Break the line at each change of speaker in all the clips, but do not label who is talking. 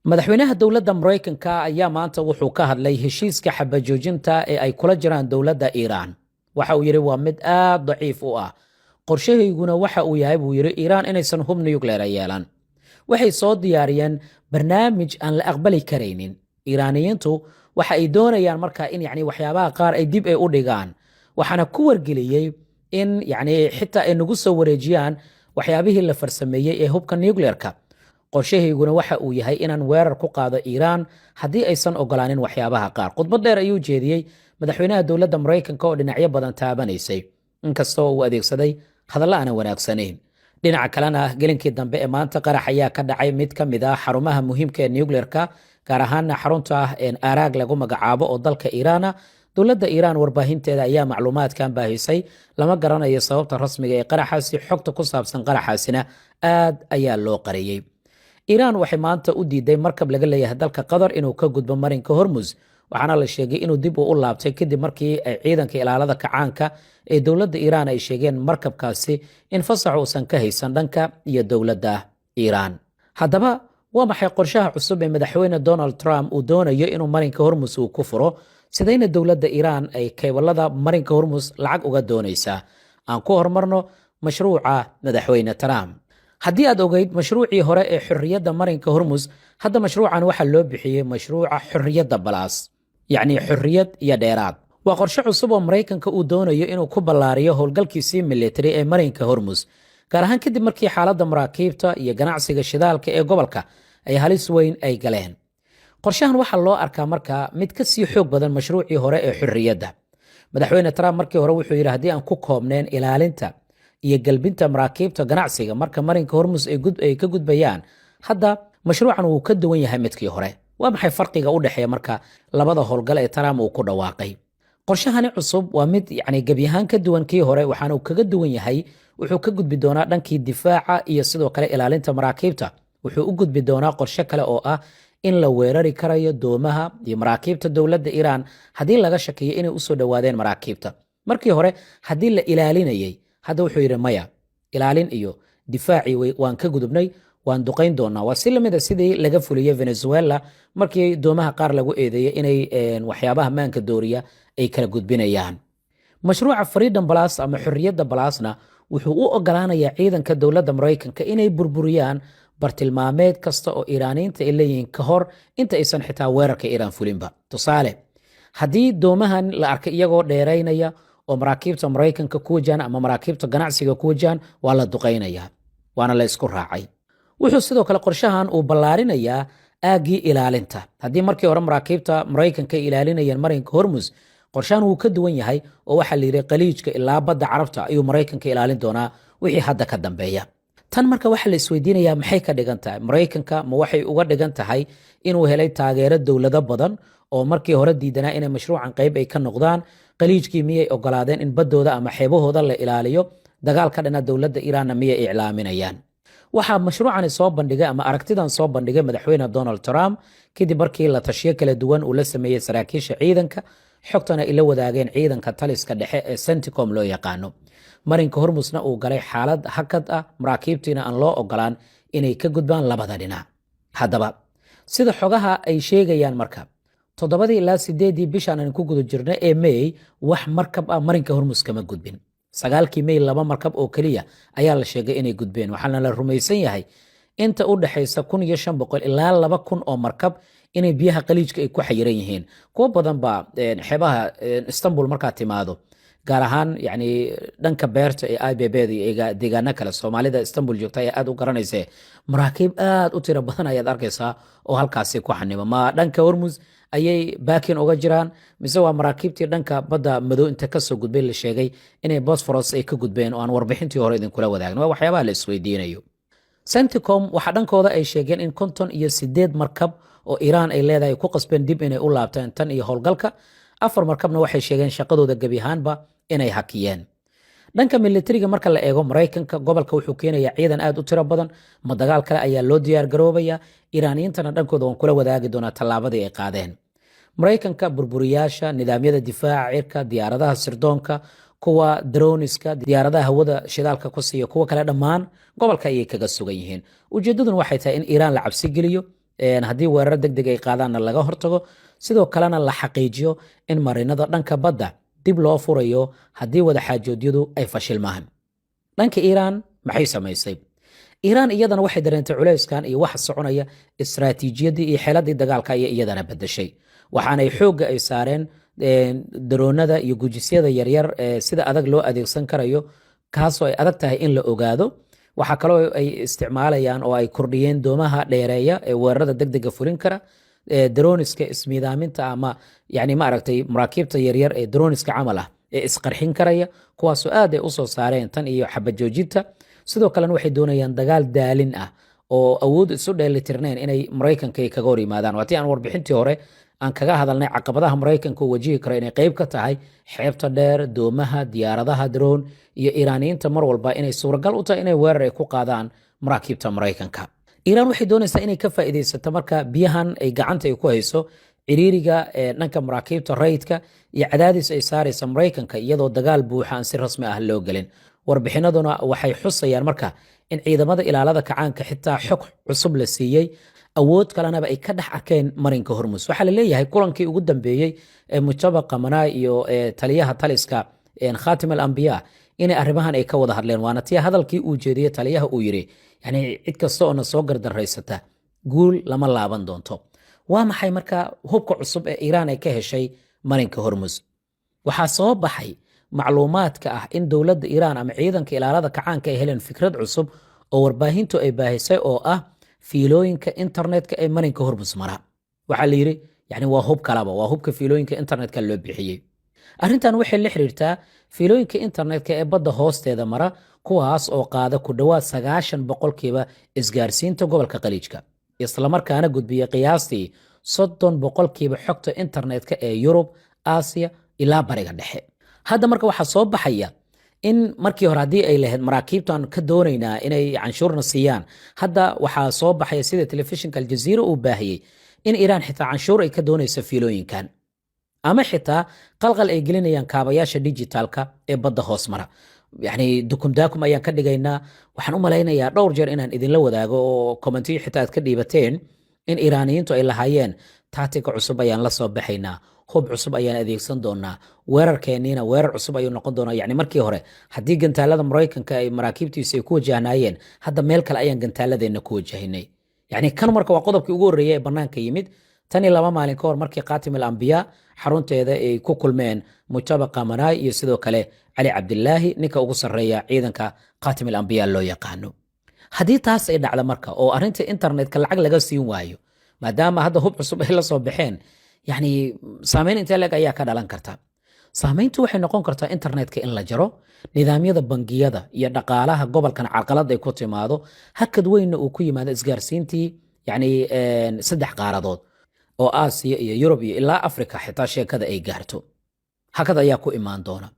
Madaxweynaha dowladda Maraykanka ayaa maanta wuxuu ka hadlay heshiiska xabajoojinta ee ay kula jiraan dowladda Iiraan. Waxa uu yidhi waa mid aad daciif u ah, qorshahayguna waxa uu yahay, buu yidhi, Iiraan inaysan hub nuclear yeelan. Waxay soo diyaariyeen barnaamij aan la aqbali karaynin. Iiraaniyiintu waxa ay doonayaan marka in yani waxyaabaha qaar ay dib ay u dhigaan, waxaana ku wargeliyey in yani xitaa ay nagu soo wareejiyaan waxyaabihii la farsameeyey ee hubka nuclearka. Qorshahayguna waxa uu yahay inaan weerar ku qaado Iiraan haddii aysan ogolaanin waxyaabaha qaar. Khudbad dheer ayuu jeediyey madaxweynaha dowladda Maraykanka oo dhinacyo badan taabanaysay, inkastoo uu adeegsaday hadallo aanan wanaagsanayn. Dhinaca kalena, gelinkii dambe ee maanta qarax ayaa ka dhacay mid ka mid ah xarumaha muhiimka ee nuclearka, gaar ahaana xarunta Araag lagu magacaabo oo dalka Iiraana. Dowladda Iiraan warbaahinteeda ayaa macluumaadkan baahisay. Lama garanayo sababta rasmiga ee qaraxaasi. Xogta ku saabsan qaraxaasina aad ayaa loo qariyey. Iiraan waxay maanta u diiday markab laga leeyahay dalka Qatar inuu ka gudbo marinka Hormuz, waxaana la sheegay inuu dib u laabtay kadib markii ay ciidanka ilaalada kacaanka ee dowladda Iiraan ay sheegeen markabkaasi in fasax uusan ka haysan dhanka iyo dowladda Iiraan. Haddaba, waa maxay qorshaha cusub ee madaxweyne Donald Trump uu doonayo inuu marinka Hormus uu ku furo? Sidayna dowladda Iiraan ay cable-ada marinka Hormus lacag uga doonaysaa? Aan ku horumarno mashruuca madaxweyne Trump. Haddii aad ogeyd mashruucii hore ee xorriyadda marinka Hormus, hadda mashruucan waxaa loo bixiyey mashruuca Xorriyadda Plus, yacni xorriyad iyo dheeraad. Waa qorshe cusub oo Maraykanka uu doonayo inuu ku ballaariyo howlgalkiisii militari ee marinka Hormus, gaar ahaan kadib markii xaaladda maraakiibta iyo ganacsiga shidaalka ee gobolka ay halis weyn ay galeen. Qorshahan waxaa loo arkaa markaa mid ka sii xoog badan mashruucii hore ee xorriyadda. Madaxweyne Trump markii hore wuxuu yidhi haddii aan ku koobneen ilaalinta iyo galbinta maraakiibta ganacsiga marka marinka Hormus ay ka gudbayaan, hadda mashruucan wuu ka duwan yahay midkii hore. Waa maxay farqiga u dhexeeya marka labada howlgal ee Trump uu ku dhawaaqay? Qorshahani cusub waa mid yani gebi ahaan ka duwan kii hore, waxaana uu kaga duwan yahay wuxuu ka gudbi doonaa dhankii difaaca iyo sidoo kale ilaalinta maraakiibta. Wuxuu u gudbi doonaa qorshe kale oo ah in la weerari karayo doomaha iyo maraakiibta dowladda Iiraan haddii laga shakiyo inay usoo dhowaadeen maraakiibta. Markii hore haddii la ilaalinayay, hadda wuxuu yidhi maya, ilaalin iyo difaacii waan ka gudubnay, waan duqayn doonaa. Waa si lamida sidii laga fuliyey Venezuela markii doomaha qaar lagu eedeeyey inay waxyaabaha maanka dooriya ay kala gudbinayaan. Mashruuca Freedom Plus ama Xorriyadda Plus-na wuxuu u ogolaanayaa ciidanka dowladda Maraykanka inay burburiyaan bartilmaameed kasta oo Iiraaniyiinta ay leeyihiin ka hor inta aysan xitaa weerarka Iiraan fulinba. Tusaale, haddii doomahan la arkay iyagoo dheeraynaya oo maraakiibta Maraykanka ku wajahan ama maraakiibta ganacsiga ku wajahan, waa la duqaynayaa, waana la isku raacay. Wuxuu sidoo kale qorshahan uu ballaarinayaa aaggii ilaalinta. Haddii markii hore maraakiibta Maraykanka ay ilaalinayeen marinka Hormus, qorshahan wuu ka duwan yahay oo waxaa la yidhi Qaliijka ilaa badda Carabta ayuu Maraykanka ilaalin doonaa wixii hadda ka dambeeya. Tan marka waxaa la isweydiinayaa, maxay ka dhigan tahay Maraykanka? Ma waxay uga dhigan tahay inuu helay taageero dowlado badan oo markii hore diidanaa inay mashruucan qayb ay ka noqdaan? Qaliijkii miyay ogolaadeen in baddooda ama xeebahooda la ilaaliyo? Dagaal ka dhana dowladda Iiraanna miyay iclaaminayaan? Waxaa mashruucani soo bandhigay ama aragtidan soo bandhigay madaxweyne Donald Trump kadib markii la tashiyo kala duwan uu la sameeyey saraakiisha ciidanka, xogtana ay la wadaageen ciidanka taliska dhexe ee CENTCOM loo yaqaano. Marinka Hormusna uu galay xaalad hakad ah, maraakiibtiina aan loo ogolaan inay ka gudbaan labada dhinac. Haddaba, sida xogaha ay sheegayaan, marka 7-dii ilaa 8-dii bishaan aan ku guda jirno ee May wax markab ah marinka Hormus kama gudbin. 9-kii May laba markab oo keliya ayaa la sheegay inay gudbeen, waxaana la rumaysan yahay inta u dhexaysa 1500 ilaa 2000 oo markab inay biyaha Qaliijka ay ku xayiran yihiin. Kuwo badan baa xeebaha Istanbul markaad timaado, gaar ahaan yani dhanka beerta ee Ibbda iyo deegaano kale, Soomaalida Istanbul joogta ayaa aad u garanaysa, maraakiib aad u tiro badan ayaad arkaysaa oo halkaasi ku xanimo. Ma dhanka Hormus ayay baakin uga jiraan, mise waa maraakiibtii dhanka badda Madow inta kasoo gudbay la sheegay inay Bosforos ay ka gudbeen oo aan warbixintii hore idinkula wadaagno? Waa waxyaabaha la isweydiinayo. CENTCOM waxaa dhankooda ay sheegeen in 58 markab oo Iiraan ay leedahay ku qasbeen dib inay u laabteen tan iyo howlgalka. Afar markabna waxay sheegeen shaqadooda gebi ahaanba inay hakiyeen. Dhanka militariga marka la eego, Maraykanka gobolka wuxuu keenayaa ciidan aad u tiro badan. Ma dagaal kale ayaa loo diyaar garoobaya? Iiraaniyiintana dhankooda waan kula wadaagi doonaa tallaabadii ay qaadeen. Maraykanka burburiyaasha nidaamyada difaaca cirka, diyaaradaha sirdoonka, kuwa drones-ka, diyaaradaha hawada shidaalka ku siiya, kuwa kale, dhammaan gobolka ayay kaga sugan yihiin. Ujeedaduna waxay tahay in Iiraan la cabsi geliyo. Haddii weerar deg deg ay qaadaanna laga hortago, sidoo kalena la xaqiijiyo in marinada dhanka badda dib loo furayo haddii wadaxaajoodyadu ay fashilmaan. Dhanka Iiraan maxay samaysay? Iiraan iyadana waxay dareentay culayskan iyo waxa soconaya. Istaraatiijiyaddii iyo xeeladii dagaalka ayay iyadana bedeshay, waxaanay xoogga ay saareen daroonada iyo gujisyada yaryar ee sida adag loo adeegsan karayo, kaasoo ay adag tahay in la ogaado. Waxaa kaloo ay isticmaalayaan oo ay kordhiyeen doomaha dheereeya ee weerarada degdega fulin kara, drones-ka ismiidaaminta ama yani maaragtay maraakiibta yaryar ee drones-ka camal ah ee isqarxin karaya, kuwaasoo aad ay usoo saareen tan iyo xabajoojinta. Sidoo kalena waxay doonayaan dagaal daalin ah oo awood isu dheelitirnayn inay Maraykanka ay kaga hor yimaadaan. Waatii aan warbixintii hore aan kaga hadalnay caqabadaha Maraykanka uu wajihi karo inay qeyb ka tahay xeebta dheer, doomaha, diyaaradaha drone iyo Iiraaniyiinta mar walba inay suuragal u tahay inay weerar ay ku qaadaan maraakiibta Maraykanka. Iiraan waxay doonaysaa inay ka faa'iidaysato marka biyahan ay gacanta ay ku hayso, ciriiriga dhanka maraakiibta rayidka iyo cadaadis ay saaraysa Maraykanka, iyadoo dagaal buuxa aan si rasmi ah loo gelin. Warbixinaduna waxay xusayaan marka in ciidamada Ilaalada Kacaanka xitaa xog cusub la siiyey, awood kalenaba ay ka dhex arkeen marinka Hormus. Waxaa la leeyahay kulankii ugu dambeeyey ee Mujtaba Khamenei iyo taliyaha taliska Khatim al Ambiya inay arrimahan ay ka wada hadleen, waana tii hadalkii uu jeediyey taliyaha uu yidhi, yani cid kasta oo na soo gardaraysata guul lama laaban doonto. Waa maxay marka hubka cusub ee Iiraan ay ka heshay marinka Hormus? Waxaa soo baxay macluumaadka ah in dowladda Iiraan ama ciidanka Ilaalada Kacaanka ay heleen fikrad cusub oo warbaahintu ay baahisay, oo ah fiilooyinka internetka ee marinka Hormus mara. Waxaa la yidhi yani waa hub kalaba, waa hubka fiilooyinka internetka loo bixiyey. Arrintan waxay la xiriirtaa fiilooyinka internetka ee badda hoosteeda mara, kuwaas oo qaada ku dhowaad 90% isgaarsiinta gobolka Khaliijka, islamarkaana gudbiya qiyaastii 30% xogta internetka ee Yurub, Aasiya ilaa Bariga Dhexe. Hadda marka waxaa soo baxaya in markii hore haddii ay lahayd maraakiibtan ka doonaynaa inay canshuurna siiyaan, hadda waxaa soo baxaya, sida telefishinka Aljaziira uu baahiyey, in Iiraan xitaa canshuur ay ka doonayso fiilooyinkan ama xitaa qalqal ay gelinayaan kaabayaasha dijitaalka ee badda hoos mara. Yani dukum daakum ayaan ka dhigaynaa. Waxaan u malaynayaa dhowr jeer inaan idinla wadaago oo comment-iyo xitaa aad ka dhiibateen in Iiraaniyiintu ay lahaayeen tactic-ga cusub ayaan la soo baxaynaa, hub cusub ayaan adeegsan doonaa, weerarkeenniina weerar cusub ayuu noqon doonaa. Yani markii hore haddii gantaalada Maraykanka ay maraakiibtiisa ay ku wajahnaayeen, hadda meel kale ayaan gantaaladeenna ku wajahinay. Yani kan marka waa qodobkii ugu horreeyay ee bannaanka yimid tan iyo 2 maalin ka hor, markii Khatim al Ambiya xarunteeda ay ku kulmeen Mujtaba Khamenei iyo sidoo kale Cali Cabdilaahi, ninka ugu sarreeya ciidanka Khatim al Ambiya loo yaqaano. Haddii taas ay dhacda marka oo arrinta internetka lacag laga siin waayo, maadaama hadda hub cusub ay la soo baxeen, yani saameyn intee leeg ayaa ka dhalan karta? Saameyntu waxay noqon kartaa internetka in la jaro, nidaamyada bangiyada iyo dhaqaalaha gobolkan carqalad ay ku timaado, hakad weynna uu ku yimaado isgaarsiintii yani saddex qaaradood oo Aasiya iyo Yurub iyo ilaa Africa xitaa sheekada ay gaarto. Hakad ayaa ku imaan doona.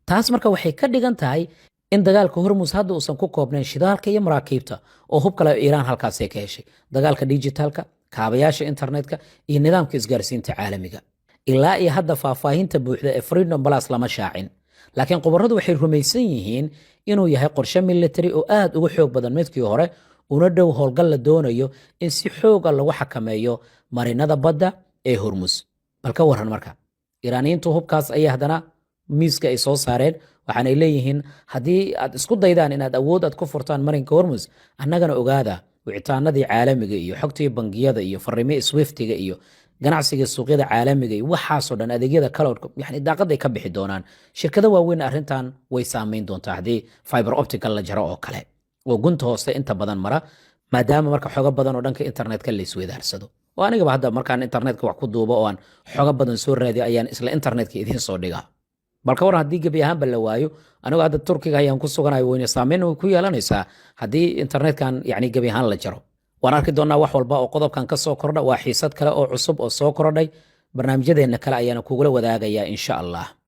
Taas marka waxay ka dhigan tahay in dagaalka Hormus hadda uusan ku koobnayn shidaalka iyo maraakiibta, oo hub kale Iiraan halkaasay ka heshay: dagaalka dijitaalka, kaabayaasha internetka iyo nidaamka isgaarsiinta caalamiga. Ilaa iyo hadda faahfaahinta buuxda ee Freedom Plus lama shaacin, laakiin khubaradu waxay rumaysan yihiin inuu yahay qorshe military oo aad uga xoog badan midkii hore, una dhow howlgal la doonayo in si xooga lagu xakameeyo marinada badda ee Hormus. Bal ka waran marka Iiraaniyiintu hubkaas ayay haddana miiska ay soo saareen, waxaanay leeyihiin haddii aad isku daydaan inaad awood aad ku furtaan marinka Hormus, annagana ogaada wicitaanadii caalamiga iyo xogtii bangiyada iyo fariimihii SWIFT-iga iyo ganacsiga suuqyada caalamiga iyo waxaasoo dhan, adeegyada cloud-ka, yani daaqaday ka bixi doonaan. Shirkado waaweyn arrintan way saameyn doontaa haddii fiber optical la jaro oo kale oo gunta hoose inta badan mara, maadaama marka xogo badan oo dhanka internetka la isweydaarsado, oo anigaba hadda markaan internetka wax ku duubo oo aan xogo badan soo raadiyo ayaan isla internetka idiin soo dhigaa. Bal ka waran haddii gebi ahaanba la waayo? Anigoo hadda Turkiga ayaan ku suganayo, weyne saameyn way ku yeelanaysaa haddii internetkan yani gebi ahaan la jaro. Waan arki doonaa wax walba oo qodobkan ka soo kordha. Waa xiisad kale oo cusub oo soo kordhay. Barnaamijyadeenna kale ayaana kugula wadaagayaa, insha Allah.